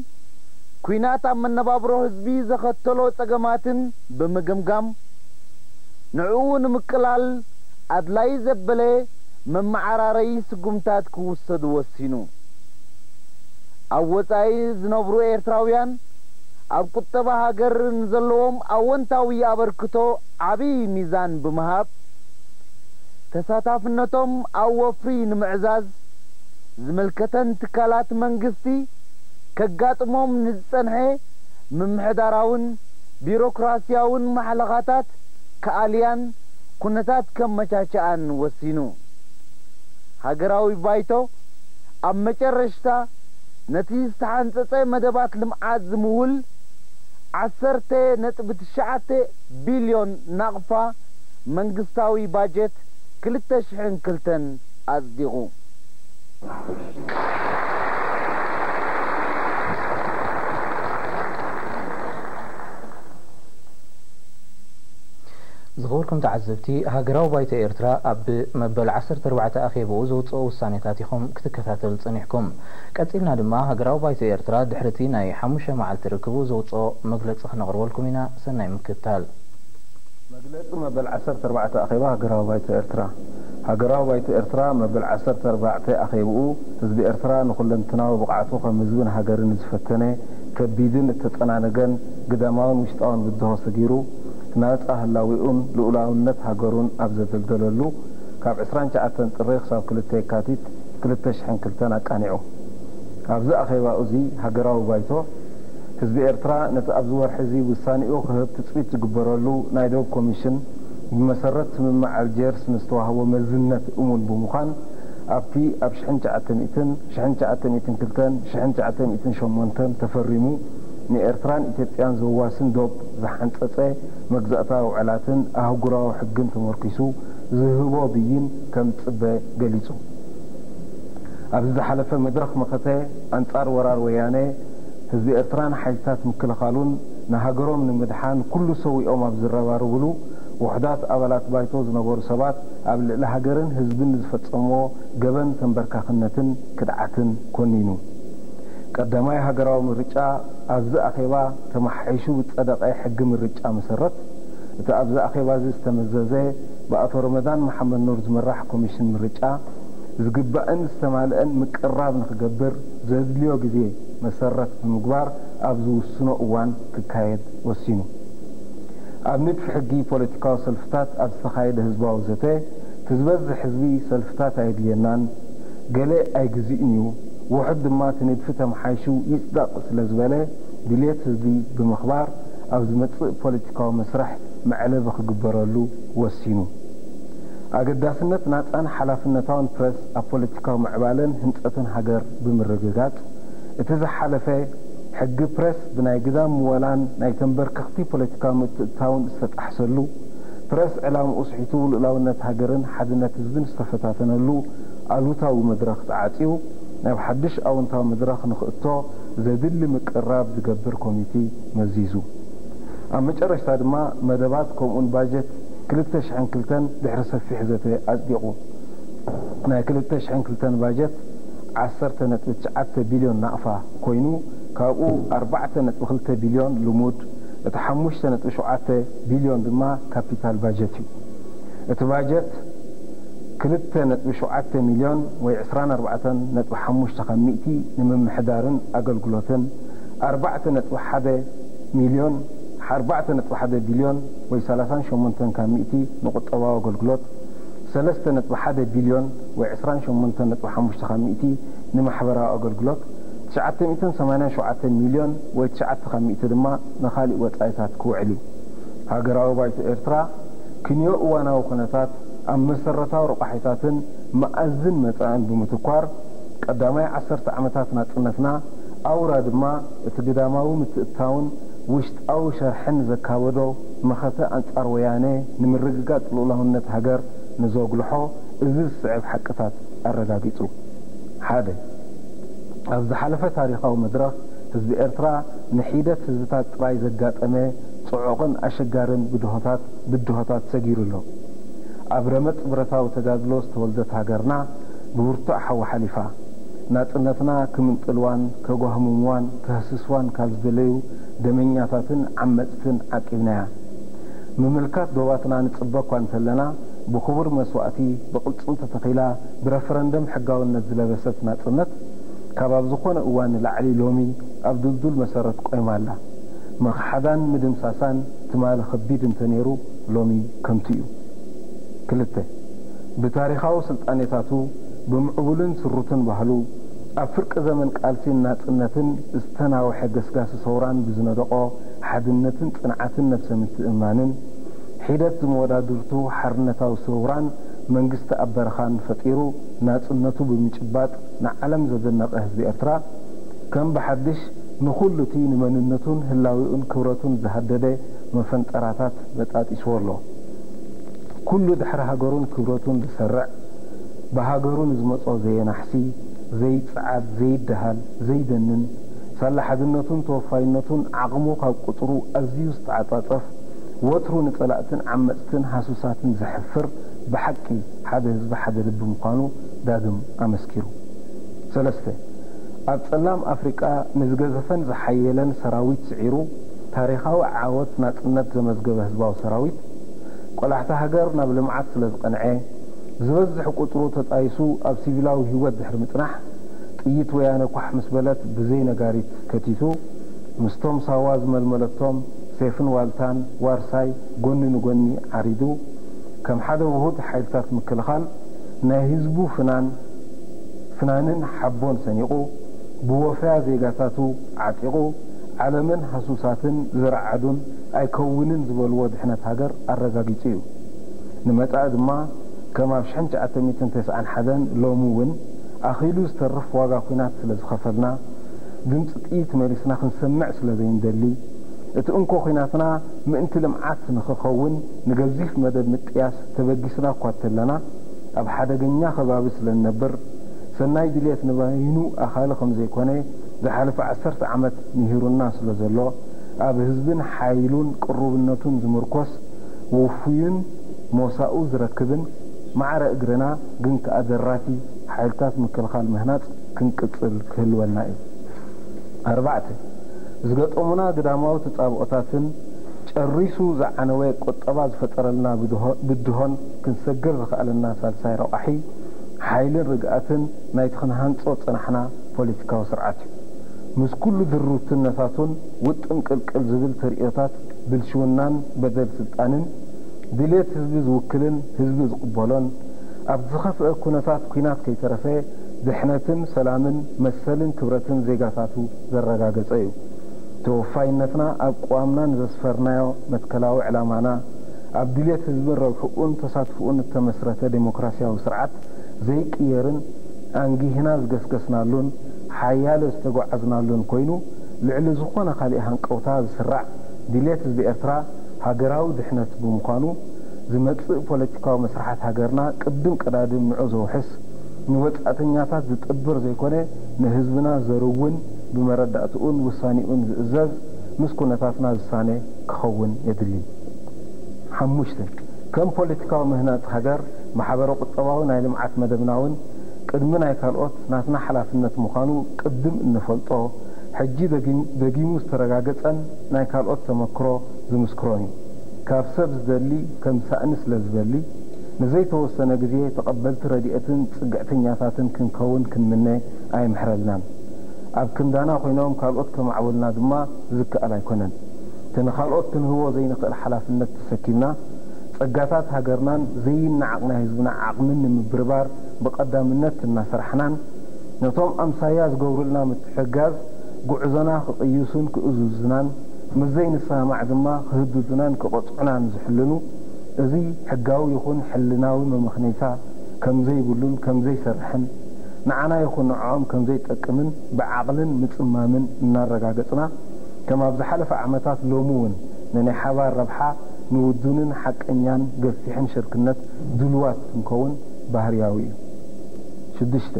ኲናት ኣብ መነባብሮ ህዝቢ ዘኸተሎ ጸገማትን ብምግምጋም፣ ንዕኡ ንምቅላል ኣድላዪ ዘበለ መመዓራረዪ ስጉምታት ክውሰዱ ወሲኑ። ኣብ ወጻኢ ዝነብሩ ኤርትራውያን ኣብ ቁጠባ ሃገር ንዘለዎም ኣወንታዊ ኣበርክቶ ዓቢ ሚዛን ብምሃብ፣ ተሳታፍነቶም ኣብ ወፍሪ ንምዕዛዝ ዝምልከተን ትካላት መንግስቲ ከጋጥሞም ንዝጸንሐ ምምሕዳራውን ቢሮክራስያውን ማሕለኻታት ክኣልያን ኩነታት ከመቻችኣን ወሲኑ። ሃገራዊ ባይቶ ኣብ መጨረሽታ ነቲ ዝተሓንጸጸ መደባት ልምዓት ዝምውል ዓሰርተ ነጥቢ ትሽዓተ ቢልዮን ናቕፋ መንግስታዊ ባጀት ክልተ ሽሕን ክልተን ኣጽዲቑ። ዝኸበርኩም ተዓዘብቲ፣ ሃገራዊ ባይቶ ኤርትራ ኣብ መበል ዓሰርተ ኣርባዕተ ኣኼባኡ ዘውጽኦ ውሳኔታት ኢኹም ክትከታተሉ ጸኒሕኩም። ቀጺልና ድማ ሃገራዊ ባይቶ ኤርትራ ድሕሪ እቲ ናይ ሓሙሽተ መዓልቲ ርክቡ ዘውጽኦ መግለጺ ክነቕርበልኩም ኢና። ሰናይ ምክትታል። መግለጺ መበል ዓሰርተ ኣርባዕተ ኣኼባ ሃገራዊ ባይቶ ኤርትራ። ሃገራዊ ባይቶ ኤርትራ መበል ዓሰርተ ኣርባዕተ ኣኼባኡ፣ ህዝቢ ኤርትራ ንኹለንትናዊ ብቕዓቱ ከም ህዝብን ሃገርን ዝፈተነ፣ ከቢድን እተጸናነገን ግዳማውን ውሽጣውን ብድሆ ሰጊሩ፣ ናጻ ህላዌኡን ልኡላውነት ሃገሩን ኣብ ዘደልደለሉ፣ ካብ ዕስራን ትሽዓተን ጥሪ ክሳብ ክልተ የካቲት ክልተ ሽሕን ክልተን ኣቃኒዑ። ኣብዚ ኣኼባኡ እዚ ሃገራዊ ባይቶ፣ ህዝቢ ኤርትራ ነቲ ኣብዚ ወርሒ እዚ ውሳኔኡ ክህብ ትጽቢት ዝግበረሉ ናይ ዶብ ኮሚሽን፣ ብመሰረት ስምምዕ ኣልጀርስ ንዝተዋህቦ መዝነት እሙን ብምዃን፣ ኣብቲ ኣብ ሽሕን ትሽዓተ ሚእትን፣ ሽሕን ትሽዓተ ሚእትን ክልተን፣ ሽሕን ትሽዓተ ሚእትን ሸሞንተን ተፈሪሙ፣ ንኤርትራን ኢትዮጵያን ዘዋስን ዶብ ዝሓንጸጸ መግዛእታዊ ውዕላትን ኣህጉራዊ ሕግን ተመርኲሱ፣ ዝህቦ ብይን ከም ዝጽበ ገሊጹ። ኣብዚ ዝሓለፈ መድረኽ መኸተ ኣንጻር ወራር ወያነ፣ ህዝቢ ኤርትራን ሓይልታት ምክልኻሉን ንሃገሮም ንምድሓን ኩሉ ሰዊኦም ኣብ ዝረባረብሉ፣ ውሑዳት ኣባላት ባይቶ ዝነበሩ ሰባት ኣብ ልዕሊ ሃገርን ህዝብን ንዝፈጸምዎ ገበን ተንበርካኽነትን ክድዓትን ኮኒኑ። ቀዳማይ ሃገራዊ ምርጫ ኣብዚ ኣኼባ ተመሓሒሹ ዝጸደቐ ሕጊ ምርጫ መሰረት፣ እቲ ኣብዚ ኣኼባ እዚ ዝተመዘዘ ብኣቶ ረመዳን መሓመድ ኑር ዝምራሕ ኮሚሽን ምርጫ፣ ዝግባእን ዝተማልአን ምቅርራብ ንኽገብር ዘድልዮ ግዜ መሰረት ብምግባር ኣብ ዝውስኖ እዋን ክካየድ ወሲኑ። ኣብ ንድፊ ሕጊ ፖለቲካዊ ሰልፍታት ኣብ ዝተኻየደ ህዝባዊ ዘተ፣ እቲ ዝበዝሕ ህዝቢ ሰልፍታት ኣየድልየናን፣ ገለ ኣይግዝእን እዩ፣ ውሑድ ድማ እቲ ንድፊ ተመሓይሹ ይጽደቕ ስለ ዝበለ፣ ድልየት ህዝቢ ብምኽባር ኣብ ዝመጽእ ፖለቲካዊ መስርሕ መዕለቢ ክግበረሉ ወሲኑ። ኣገዳስነት ናጻን ሓላፍነታውን ፕረስ ኣብ ፖለቲካዊ ምዕባለን ህንጸትን ሃገር ብምርግጋጽ፣ እቲ ዝሓለፈ ሕጊ ፕረስ ብናይ ግዳም ምወላን ናይ ተንበርከኽቲ ፖለቲካዊ ምትእትታውን ዝተጣሕሰሉ፣ ፕረስ ዕላምኡ ስሒቱ ልኡላውነት ሃገርን ሓድነት ህዝብን ዝተፈታተነሉ ኣሉታዊ መድረኽ ተዓጽዩ፣ ናብ ሓድሽ ኣወንታዊ መድረኽ ንኽእቶ ዘድሊ ምቅርራብ ዝገብር ኮሚቴ መዚዙ። ኣብ መጨረሽታ ድማ መደባት ከምኡን ባጀት ክልተ ሽሕን ክልተን ድሕሪ ሰፊሕ ዘተ ኣጽዲቑ። ናይ ክልተ ሽሕን ክልተን ባጀት ዓሰርተ ነጥቢ ትሽዓተ ቢልዮን ናቕፋ ኮይኑ፣ ካብኡ ኣርባዕተ ነጥቢ ክልተ ቢልዮን ልሙድ፣ እቲ ሓሙሽተ ነጥቢ ሸውዓተ ቢልዮን ድማ ካፒታል ባጀት እዩ። እቲ ባጀት ክልተ ነጥቢ ሸውዓተ ሚልዮን ወይ ዕስራን ኣርባዕተን ነጥቢ ሓሙሽተ ካብ ሚእቲ ንምምሕዳርን ኣገልግሎትን፣ ኣርባዕተ ነጥቢ ሓደ ሚልዮን፣ ኣርባዕተ ነጥቢ ሓደ ቢልዮን ወይ ሰላሳን ሸሞንተን ካብ ሚእቲ ንቁጠባዊ ኣገልግሎት፣ ሰለስተ ነጥቢ ሓደ ቢልዮን ወይ ዕስራን ሸሞንተን ነጥቢ ሓሙሽተ ካብ ሚእቲ ንማሕበራዊ ኣገልግሎት፣ ትሽዓተ ሚእትን ሰማንያን ሸውዓተን ሚልዮን ወይ ትሽዓተ ካብ ሚእቲ ድማ ንኻሊእ ወጻኢታት ክውዕል እዩ። ሃገራዊ ባይቶ ኤርትራ ክንዮ እዋናዊ ኩነታት ኣብ መሰረታዊ ረቋሒታትን መኣዝን መጻእን ብምትኳር፣ ቀዳማይ ዓሰርተ ዓመታት ናጽነትና ኣውራ ድማ እቲ ግዳማዊ ምትእትታውን ውሽጣዊ ሸርሕን ዘካበዶ መኸተ ኣንጻር ወያነ ንምርግጋጽ ልኡላውነት ሃገር ንዘጉልሖ እዚ ዝስዕብ ሓቅታት ኣረጋጊጹ። ሓደ፣ ኣብ ዝሓለፈ ታሪኻዊ መድረኽ ህዝቢ ኤርትራ ንሒደት ህዝብታት ጥራይ ዘጋጠመ ጽዑቕን ኣሸጋርን ብድሆታት ብድሆታት ሰጊሩ ኣሎ። ኣብ ረመጽ ብረታዊ ተጋድሎ ዝተወልደት ሃገርና ብብርቱዕ ሓዊ ሓሊፋ፣ ናጽነትና ክምንጥልዋን ከጓህምምዋን ከህስስዋን ካብ ዝደለዩ ደመኛታትን ዓመጽትን ዓቂብናያ። ምምልካት ዶባትና ንጽበ እኳ እንተለና፣ ብኽቡር መስዋእቲ ብቕልጽም ተተኺላ ብረፈረንደም ሕጋውነት ዝለበሰት ናጽነት፣ ካብ ኣብ ዝኾነ እዋን ንላዕሊ ሎሚ ኣብ ድልዱል መሰረት ቆይማ ኣላ። ምኽሓዳን ምድምሳሳን ትማሊ ከቢድ እንተነይሩ፣ ሎሚ ከንቱ እዩ። ክልተ፣ ብታሪኻዊ ስልጣኔታቱ፣ ብምዕቡልን ስሩትን ባህሉ፣ ኣብ ፍርቂ ዘመን ቃልሲን ናጽነትን ዝተናውሐ ገስጋሲ ሰውራን ብዝነደቖ ሓድነትን ጽንዓትን ነብሰ ምትእምማንን፣ ሒደት ዝመወዳድርቱ ሓርነታዊ ሰውራን መንግስቲ ኣብ በረኻን ፈጢሩ ናጽነቱ ብምጭባጥ ንዓለም ዘደነቐ ህዝቢ ኤርትራ፣ ከም ብሓድሽ ንኹሉ እቲ ንመንነቱን ህላዌኡን ክብረቱን ዝሃደደ መፈንጠራታት በጣጢስዎ ኣሎ። ኩሉ ድሕሪ ሃገሩን ክብረቱን ዝሰርዕ፣ ብሃገሩ ንዝመጾ ዘየናሕሲ፣ ዘይጸዓድ፣ ዘይደሃል፣ ዘይደንን፣ ሳላ ሓድነቱን ተወፋይነቱን ዓቕሙ ካብ ቁጽሩ ኣዝዩ ዝተዓጻጸፍ፣ ወትሩ ንጸላእትን ዓመጽትን ሃሱሳትን ዘሕፍር ብሓቂ ሓደ ህዝቢ ሓደ ልቢ ምዃኑ ዳግም ኣመስኪሩ። ሰለስተ፣ ኣብ ጸላም ኣፍሪቃ ንዝገዘፈን ዝሓየለን ሰራዊት ስዒሩ ታሪኻዊ ዓወት ናጽነት ዘመዝገበ ህዝባዊ ሰራዊት፣ ቆላሕታ ሃገር ናብ ልምዓት ስለ ዝቐንዐ፣ ዝበዝሕ ቁጽሩ ተጣይሱ ኣብ ሲቪላዊ ህይወት ድሕሪ ምጽናሕ፣ ጥይት ወያነ ኳሕ ምስ በለት ብዘይ ነጋሪት ከቲቱ፣ ምስቶም ሳዋ ዝመልመለቶም ሴፍን ዋልታን ዋርሳይ ጎኒ ንጎኒ ዓሪዱ፣ ከም ሓደ ውሁድ ሓይልታት ምክልኻል ናይ ህዝቡ ፍናን ፍናንን ሓቦን ሰኒቑ፣ ብወፈያ ዜጋታቱ ዓጢቑ፣ ዓለምን ሃሱሳትን ዝረዓዱን ኣይከውንን ዝበልዎ ድሕነት ሃገር ኣረጋጊጹ እዩ። ንመጻኢ ድማ ከም ኣብ ሽሕን ትሽዓተ ሚእትን ተስዓን ሓደን ሎሚ እውን ኣኺሉ ዝተርፍ ዋጋ ኲናት ስለ ዝኸፈልና፣ ድምጺ ጥይት መሊስና ክንሰምዕ ስለ ዘይንደሊ፣ እቲ እንኮ ኲናትና ምእንቲ ልምዓት ንኽኸውን ንገዚፍ መደብ ምጥያስ ተበጊስና እኳ እንተለና፣ ኣብ ሓደገኛ ከባቢ ስለ እንነብር፣ ሰናይ ድልየት ንበይኑ ኣኻሊ ከም ዘይኮነ ዝሓለፈ ዓሰርተ ዓመት ምሂሩና ስለ ዘሎ፣ ኣብ ህዝብን ሓይሉን ቅሩብነቱን ዝምርኮስ ውፉይን ሞሳኡ ዝረክብን ማዕረ እግርና ግን ከኣ ደራቲ ሓይልታት ምክልኻል ምህናጽ ክንቅጽል ክህልወና እዩ። ኣርባዕተ፣ ዝገጠሙና ግዳማዊ ተጻብኦታትን ጨሪሱ ዝዓነወ ቁጠባ ዝፈጠረልና ብድሆ-፣ ብድሆን ክንሰግር ዝኸኣለና ሳልሳይ ረቋሒ ሓይልን ርግኣትን ናይቲ ክንሃንጾ ዝጸናሕና ፖለቲካዊ ስርዓት እዩ። ምስ ኩሉ ድሩትነታቱን ውጥም ቅልቅል ዝብል ተርእዮታት ብልሽውናን በደል ስልጣንን፣ ድልየት ህዝቢ ዝውክልን ህዝቢ ዝቕበሎን፣ ኣብ ዝኸፍአ ኩነታት ኲናት ከይተረፈ ድሕነትን ሰላምን መሰልን ክብረትን ዜጋታቱ ዘረጋገጸ እዩ። ተወፋይነትና ኣብ ቅዋምና ንዘስፈርናዮ መትከላዊ ዕላማና፣ ኣብ ድልየት ህዝብን ረብሕኡን ተሳትፎኡን እተመስረተ ዴሞክራስያዊ ስርዓት ዘይቅየርን ኣንጊህና ዝገስገስናሉን ሓያለ ዝተጓዓዝናሉን ኮይኑ፣ ልዕሊ ዝኾነ ካሊእ ሃንቀውታ ዝስራዕ ድልየት ህዝቢ ኤርትራ ሃገራዊ ድሕነት ብምዃኑ፣ ዝመጽእ ፖለቲካዊ መስርሓት ሃገርና ቅድም ቀዳድም ንዑ ዘውሕስ፣ ንወጻእተኛታት ዝጥብር ዘይኮነ፣ ንህዝብና ዘርውን ብመረዳእትኡን ውሳኔኡን ዝእዘዝ፣ ምስ ኩነታትና ዝሳነ ክኸውን የድሊ። ሓሙሽተ፣ ከም ፖለቲካዊ ምህናጽ ሃገር፣ ማሕበረ ቁጠባዊ ናይ ልምዓት መደብና እውን ቅድሚ ናይ ካልኦት ናትና ሓላፍነት ምዃኑ ቅድም እንፈልጦ፣ ሕጂ ደጊም-፣ ደጊሙ ዝተረጋገጸን ናይ ካልኦት ተመክሮ ዝምስክሮን እዩ። ካብ ሰብ ዝደሊ ከም ሳእኒ ስለ ዝበሊ፣ ንዘይተወሰነ ግዜ ተቐበልቲ ረድኤትን ጽግዕተኛታትን ክንከውን ክንምነ ኣይምሕረልናን። ኣብ ክንዳና ኮይኖም ካልኦት ከማዕብሉና ድማ ዝከኣል ኣይኮነን። እቲ ንኻልኦት ክንህቦ ዘይንኽእል ሓላፍነት ተሰኪምና፣ ጸጋታት ሃገርናን ዘይነዓቕ ናይ ህዝብና ዓቕምን ንምብርባር ብቐዳምነት እናሰራሕናን፣ ነቶም ኣምሳያ ዝገብሩልና ምትሕግጋዝ ጉዕዞና ክቕይሱን ክእዙዙናን፣ ምስ ዘይንሰማማዕ ድማ ክህድዱናን ክቐጽዑናን ዝሕልኑ፣ እዚ ሕጋዊ ይኹን ሕልናዊ መመኽነይታ ከም ዘይብሉን ከም ዘይሰርሕን፣ ንዓና ይኹን ንዕኦም ከም ዘይጠቅምን ብዓቕልን ምጽማምን እናረጋገጽና፣ ከም ኣብ ዝሓለፈ ዓመታት ሎሚ እውን ንናይ ሓባር ረብሓ ንውዱንን ሓቀኛን ገፊሕን ሽርክነት ድሉዋት ክንከውን ባህርያዊ እዩ። ሽዱሽተ፣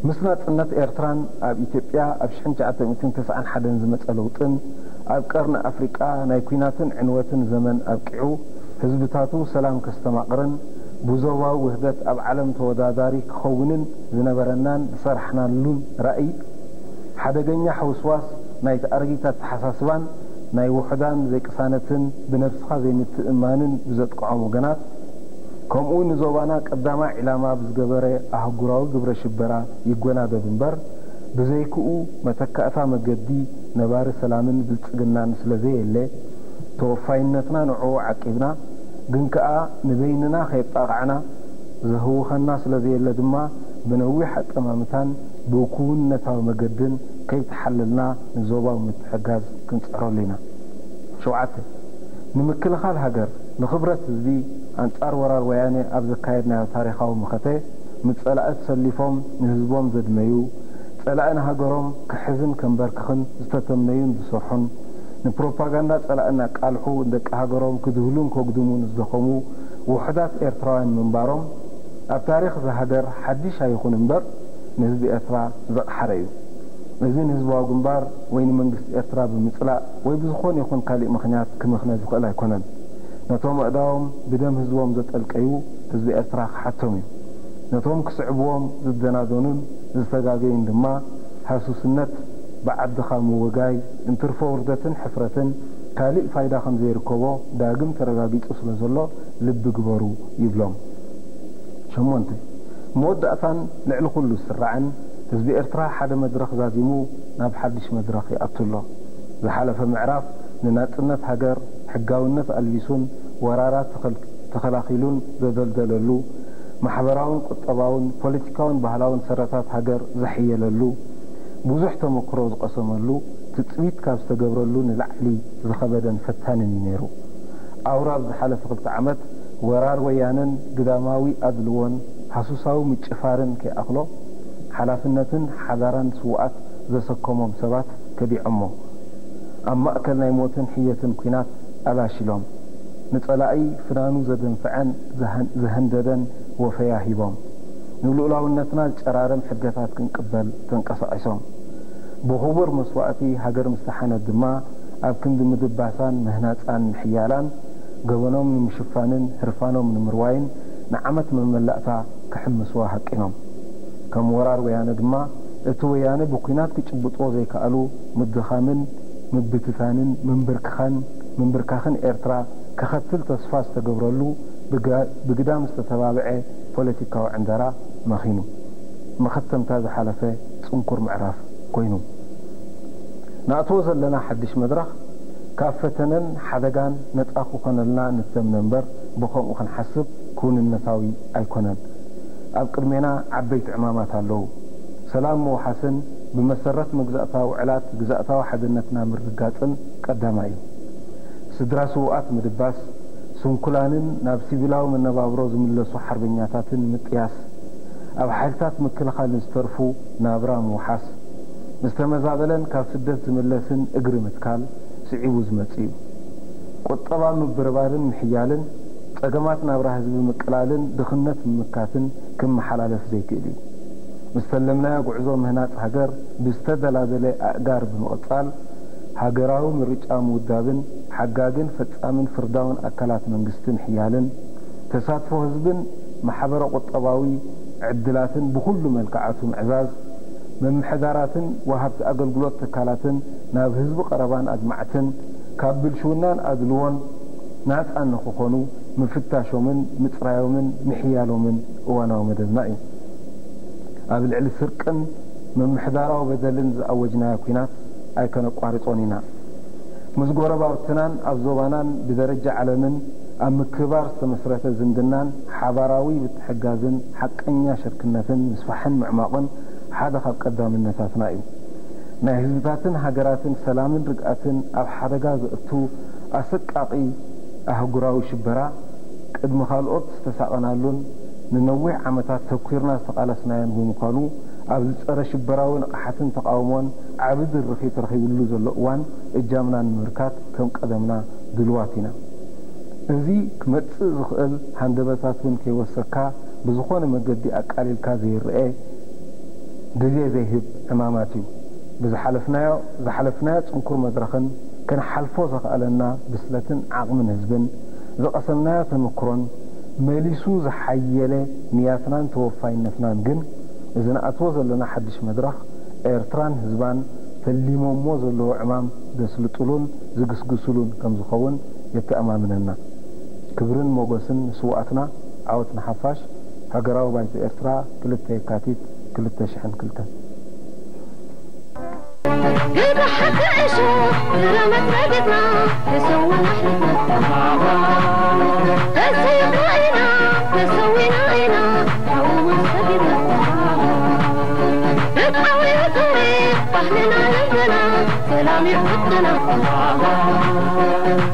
ምስ ናጽነት ኤርትራን ኣብ ኢትዮጵያ ኣብ ሽሕን ትሽዓተ ሚእትን ተስዓን ሓደን ዝመጸ ለውጥን፣ ኣብ ቀርኒ ኣፍሪቃ ናይ ኲናትን ዕንወትን ዘመን ኣብቂዑ፣ ህዝብታቱ ሰላም ከስተማቕርን ብዞባዊ ውህደት ኣብ ዓለም ተወዳዳሪ ክኸውንን ዝነበረናን ዝሰራሕናሉን ራእይ፣ ሓደገኛ ሕውስዋስ ናይቲ ኣረጊት ኣተሓሳስባን ናይ ውሑዳን ዘይቅሳነትን ብነብስኻ ዘይምትእምማንን ብዘጥቅዖም ወገናት፣ ከምኡ ንዞባና ቀዳማይ ዒላማ ብዝገበረ ኣህጉራዊ ግብረ ሽበራ ይጎናደብ እምበር፣ ብዘይክኡ መተካእታ መገዲ ነባሪ ሰላምን ብልጽግናን ስለ ዘየለ፣ ተወፋይነትና ንዕኡ ዓቂብና፣ ግን ከኣ ንበይንና ከየጣቓዕና፣ ዘህውኸና ስለ ዘየለ ድማ፣ ብነዊሕ ኣጠማምታን ብክውንነታዊ መገድን ከይተሓለልና ንዞባዊ ምትሕግጋዝ ክንጽዕረሉ ኢና። ሸውዓተ፣ ንምክልኻል ሃገር፣ ንኽብረት ህዝቢ፣ ኣንጻር ወራር ወያነ ኣብ ዘካየድናዮ ታሪኻዊ መኸተ፣ ምስ ጸላኢ ተሰሊፎም ንህዝቦም ዘድመዩ፣ ጸላኢ ንሃገሮም ክሕዝን ከንበርክኽን ዝተተምነዩን ዝሰርሑን፣ ንፕሮፓጋንዳ ጸላእን ኣቃልሑ ንደቂ ሃገሮም ክድህሉን ከጉድሙን ዝደኸሙ ውሑዳት ኤርትራውያን ምንባሮም፣ ኣብ ታሪኽ እዛ ሃገር ሓድሽ ኣይኹን እምበር፣ ንህዝቢ ኤርትራ ዘቕሓረ እዩ። እዚ ንህዝባዊ ግንባር ወይ ንመንግስቲ ኤርትራ ብምጽላእ ወይ ብዝኾነ ይኹን ካሊእ ምኽንያት ክምኽነ ዝኽእል ኣይኮነን። ነቶም ኣእዳዎም ብደም ህዝቦም ዘጠልቀዩ ህዝቢ ኤርትራ ክሓቶም እዩ። ነቶም ክስዕብዎም ዝደናደኑን ዝተጋገዩን ድማ ሃሱስነት ብዓድኻ ምውጋይ እንትርፎ ውርደትን ሕፍረትን ካሊእ ፋይዳ ከም ዘይርከቦ ዳግም ተረጋጊጹ ስለ ዘሎ ልቢ ግበሩ ይብሎም። ሸሞንተ፣ መወዳእታን ልዕሊ ኩሉ ዝስራዕን ህዝቢ ኤርትራ ሓደ መድረኽ ዛዚሙ ናብ ሓድሽ መድረኽ ይኣቱ ኣሎ። ዝሓለፈ ምዕራፍ ንናጽነት ሃገር ሕጋውነት ኣልቢሱን ወራራት ተኸል-፣ ተኸላኺሉን ዘደልደለሉ፣ ማሕበራውን ቁጠባውን ፖለቲካውን ባህላውን ሰረታት ሃገር ዘሕየለሉ፣ ብዙሕ ተመክሮ ዝቐሰመሉ፣ ትጽቢት ካብ ዝተገብረሉ ንላዕሊ ዝኸበደን ፈታንን እዩ ነይሩ። ኣውራ ኣብ ዝሓለፈ ክልተ ዓመት ወራር ወያነን ግዳማዊ ኣድልዎን ሃሱሳዊ ምጭፋርን ከይኣኽሎ፣ ሓላፍነትን ሓዳራን ስዉኣት ዘሰከሞም ሰባት ከዲዖሞ። ኣብ ማእከል ናይ ሞትን ሕየትን ኲናት ኣላሺሎም፣ ንጸላኢ ፍናኑ ዘደንፍዐን ዘሃን-፣ ዘሀንደደን ወፈያ ሂቦም፣ ንልኡላውነትና ዝጨራርም ሕገታት ክንቅበል ተንቀሳቒሶም። ብኽቡር መስዋእቲ ሃገር ምስ ተሓነት ድማ፣ ኣብ ክንዲ ምድባሳን ምህናጻን ምሕያላን፣ ገበኖም ንምሽፋንን ህርፋኖም ንምርዋይን ንዓመት መመላእታ ክሕምስዋ ሃቂኖም። ከም ወራር ወያነ ድማ፣ እቲ ወያነ ብኲናት ክጭብጥዎ ዘይከኣሉ ምድኻምን ምብትታንን ምንብርክኻን፣ ምንብርካኽን ኤርትራ ከኸትል ተስፋ ዝተገብረሉ ብጋ-፣ ብግዳም ዝተተባብዐ ፖለቲካዊ ዕንደራ መኺኑ። መኸተምታ ዝሓለፈ ጽንኩር ምዕራፍ ኮይኑ። ንኣትዎ ዘለና ሓድሽ መድረኽ ካብ ፈተነን ሓደጋን ነጻ ክኾነልና ንተምነ እምበር፣ ብኸምኡ ክንሓስብ ክውንነታዊ ኣይኮነን። ኣብ ቅድሜና ዓበይቲ ዕማማት ኣለዉ። ሰላም ምውሓስን ብመሰረት መግዛእታዊ ውዕላት ግዛእታዊ ሓድነትና ምርግጋጽን ቀዳማይ እዩ። ስድራ ስዉኣት ምድባስ፣ ስንኩላንን ናብ ሲቪላዊ መነባብሮ ዝምለሱ ሓርበኛታትን ምጥያስ፣ ኣብ ሓይልታት ምክልኻል ንዝተርፉ ናብራ ምውሓስ፣ ዝተመዛበለን ካብ ስደት ዝምለስን እግሪ ምትካል ስዒቡ ዝመጽእ እዩ። ቁጠባ ምብርባርን ምሕያልን፣ ጸገማት ናብራ ህዝቢ ምቅላልን ድኽነት ምምካትን ክመሓላለፍ ዘይክእል እዩ። ምስ ተለምናዮ ጉዕዞ ምህናጽ ሃገር ብዝተደላደለ ኣእጋር ብምቕጻል፣ ሃገራዊ ምርጫ ምውዳብን ሓጋግን ፈጻምን ፍርዳውን ኣካላት መንግስቲ ምሕያልን፣ ተሳትፎ ህዝብን ማሕበረ ቁጠባዊ ዕድላትን ብኹሉ መልክዓቱ ምዕዛዝ፣ ምምሕዳራትን ወሃብቲ ኣገልግሎት ትካላትን ናብ ህዝቢ ቀረባን ኣድማዕትን፣ ካብ ብልሽውናን ኣድልዎን ናጻ ንኽኾኑ ምፍታሾምን ምጽራዮምን ምሕያሎምን እዋናዊ መደብና እዩ። ኣብ ልዕሊ ስርቅን ምምሕዳራዊ በደልን ዝኣወጅናዮ ኲናት ኣይከነቋርጾን ኢና። ምስ ጎረባብትናን ኣብ ዞባናን ብደረጃ ዓለምን ኣብ ምክብባር ዝተመስረተ ዝምድናን ሓባራዊ ምትሕግጋዝን ሓቀኛ ሽርክነትን ምስፋሕን ምዕማቕን ሓደ ካብ ቀዳምነታትና እዩ። ናይ ህዝብታትን ሃገራትን ሰላምን ርግኣትን ኣብ ሓደጋ ዘእቱ ኣሰቃቒ ኣህጉራዊ ሽበራ ቅድሚ ካልኦት ዝተሳቐናሉን ንነዊሕ ዓመታት ተኲርና ዝተቓለስናዮን ብምዃኑ፣ ኣብዚ ጸረ ሽበራዊ ንቕሓትን ተቓውሞን ዓቢ ድርኺት ረኺብሉ ዘሎ እዋን እጃምና ንምብርካት ከም ቀደምና ድልዋት ኢና። እዚ ክመጽእ ዝኽእል ሃንደበታት እውን ከይወሰካ ብዝኾነ መገዲ ኣቃሊልካ ዘይረኤ ግዜ ዘይህብ ዕማማት እዩ። ብዝሓለፍናዮ፣ ዝሓለፍናዮ ጽንኩር መድረኽን ክንሓልፎ ዘኽኣለና ብስለትን ዓቕምን ህዝብን፣ ዝቐሰምናዮ ተመክሮን መሊሱ ዝሓየለ ንያትናን ተወፋይነትናን ግን፣ እዚ ንኣትዎ ዘለና ሓድሽ መድረኽ ኤርትራን ህዝባን ተሊሞሞ ዘለዉ ዕማም ዘስልጥሉን ዝግስግስሉን ከም ዝኸውን የተኣማምነና። ክብርን ሞገስን ንስውኣትና፣ ዓወት ንሓፋሽ። ሃገራዊ ባይቶ ኤርትራ፣ ክልተ የካቲት ክልተ ሽሕን ክልተን። ግብሪ ሓቂ እሾ ዝረመት መሬትና ተሰውና ኣሕሊፍና። ተሰይፍና ኢና፣ ተሰዊና ኢና፣ ካብኡ እውን ሰጊድና። ብጣዕሚ እዩ ክብሪ ባህልና ልብና፣ ሰላም እዩ ሕድና።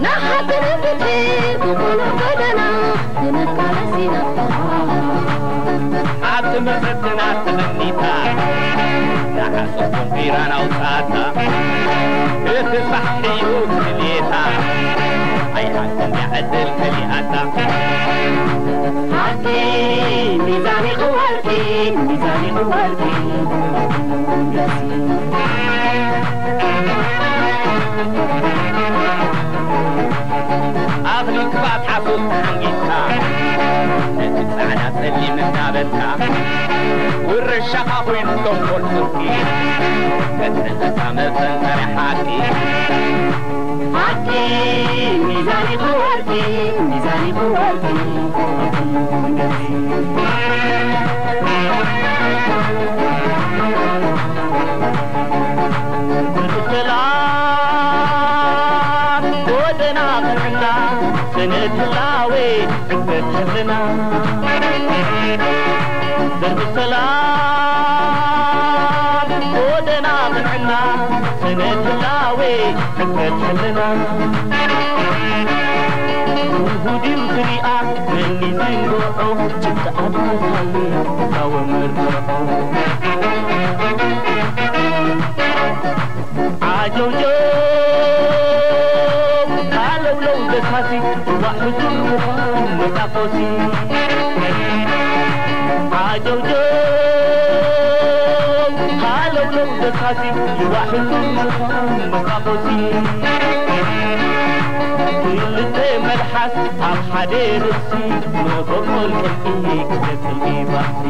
ንሓቂ ንፍትሒ ብቕኑዕ ጎደና ክንቃለስ ኢና። ሓቂ መሰትና ተመኒታ፣ ንሓሶት ወንፊራ ናውጻታ። እቲ ሳሕቲ እዩ ድልየታ፣ ኣይሓቅን ዕድል ከሊኣታ። ሓቂ ሚዛን ይኹን ወርቂ፣ ሚዛን ይኹን ወርቂ። ኣኽሊል ክብኣት ሓሶት ተሓንጊጥካ፣ ነቲ ጻዕዳ ጸሊም እናበልካ፣ ውርሻኻ ኮይኑ ተንኮል ጽድቂ፣ መትረፈታ መፈንጠሪ ሓቂ። ሓቂ ሚዛን ይኹን ወርቂ፣ ሚዛን ይኹን ወርቂ። ሰላም ጎደና ቅንዕና፣ ሰነድ ህላዌ ዕግበት ህልና። ደርቢ ሰላም ጎደና ቅንዕና፣ ሰነድ ህላዌ ዕግበት ህልና። ውሁድ እዩ ትሪኣ መኒ ዝንግዖ፣ ጭብጢ ኣድነት ሃልዮ ታወ መርትዖ። ዓጀውጀው ደሳሲ ዋዕ ሕሱር ምዃን መጣቆሲ። ዓጀውጀው ሃለውለው ደሳሲ ዋዕ ሕሱር ምዃን መጣቆሲ። ክልተ መልሓስ ኣብ ሓደ ርእሲ መበቆል ቅርጺ ክገጥም ኢባሲ።